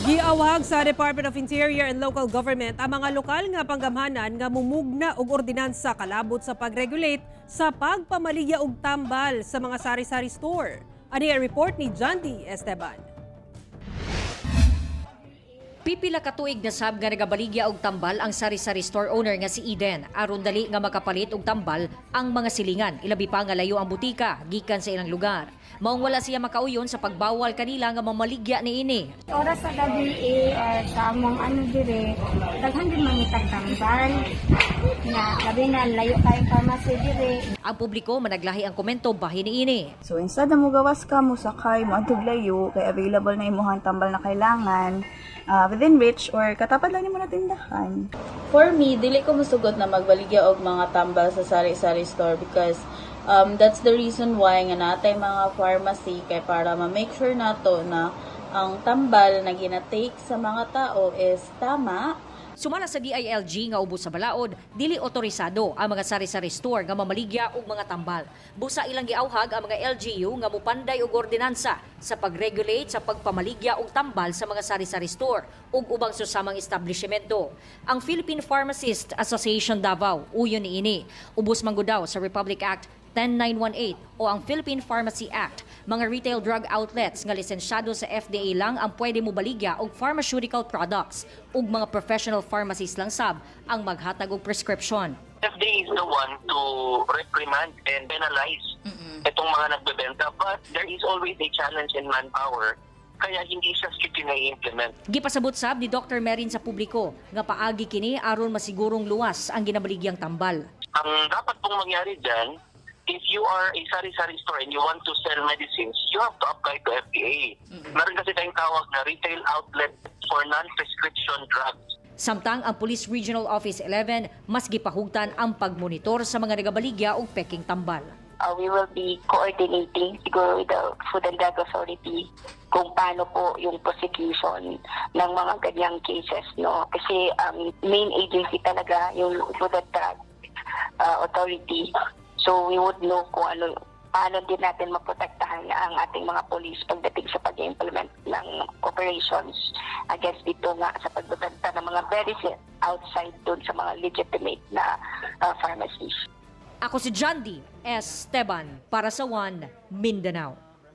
Giawhag sa Department of Interior and Local Government ang mga lokal nga panggamhanan nga mumugna og ordinansa kalabot sa pag-regulate sa pagpamaligya og tambal sa mga sari-sari store. Ani ang report ni John D. Esteban. Pipila ka tuig na sab nga nagabaligya og tambal ang sari-sari store owner nga si Eden aron dali nga makapalit og tambal ang mga silingan, ilabi pa nga layo ang butika gikan sa ilang lugar. Maong wala siya makauyon sa pagbawal kanila nga mamaligya niini. Oras sa gabi eh, or sa among ano dire, daghan din mangitag tambal. Na labi na layo kayong pharmacy dire. Ang publiko, managlahi ang komento bahin niini. So instead na mugawas ka, musakay, mo adtog layo, kay available na imuhang tambal na kailangan within reach or katapat lang nimo na tindahan. For me, dili ko musugot na magbaligya og mga tambal sa sari-sari store because that's the reason why nga natay mga pharmacy kay para ma-make sure nato na ang tambal na gina-take sa mga tao is tama. Sumala sa DILG nga ubos sa balaod, dili otorisado ang mga sari-sari store nga mamaligya og mga tambal. Busa ilang giawhag ang mga LGU nga mupanday og ordinansa sa pag-regulate sa pagpamaligya og tambal sa mga sari-sari store ug ubang susamang establishmento. Ang Philippine Pharmacist Association Davao uyon niini. Ubos man gud daw sa Republic Act 10918 o ang Philippine Pharmacy Act, mga retail drug outlets nga lisensyado sa FDA lang ang pwede mobaligya og pharmaceutical products ug mga professional pharmacies lang sab ang maghatag og prescription. FDA is the one to reprimand and penalize itong mga nagbebenta. But there is always a challenge in manpower, kaya hindi siya strictly na-implement. Gipasabot sab ni Dr. Merin sa publiko nga paagi kini aron masigurong luwas ang ginabaligyang tambal. Ang dapat pong mangyari dyan, if you are a sari-sari store and you want to sell medicines, you have to apply to FDA. Meron kasi tayong tawag na retail outlet for non-prescription drugs. Samtang ang Police Regional Office 11 mas gipahugtan ang pagmonitor sa mga nagabaligya og peking tambal. We will be coordinating siguro with the Food and Drug Authority kung paano po yung prosecution ng mga ganyang cases, no? Kasi ang main agency talaga yung Food and Drug Authority. So we would know kung ano, paano din natin maprotektahan ang ating mga police pagdating sa pag-implement ng operations against dito nga sa pagbebenta ng mga medicine outside dun sa mga legitimate na pharmacies. Ako si John D. Esteban para sa One Mindanao.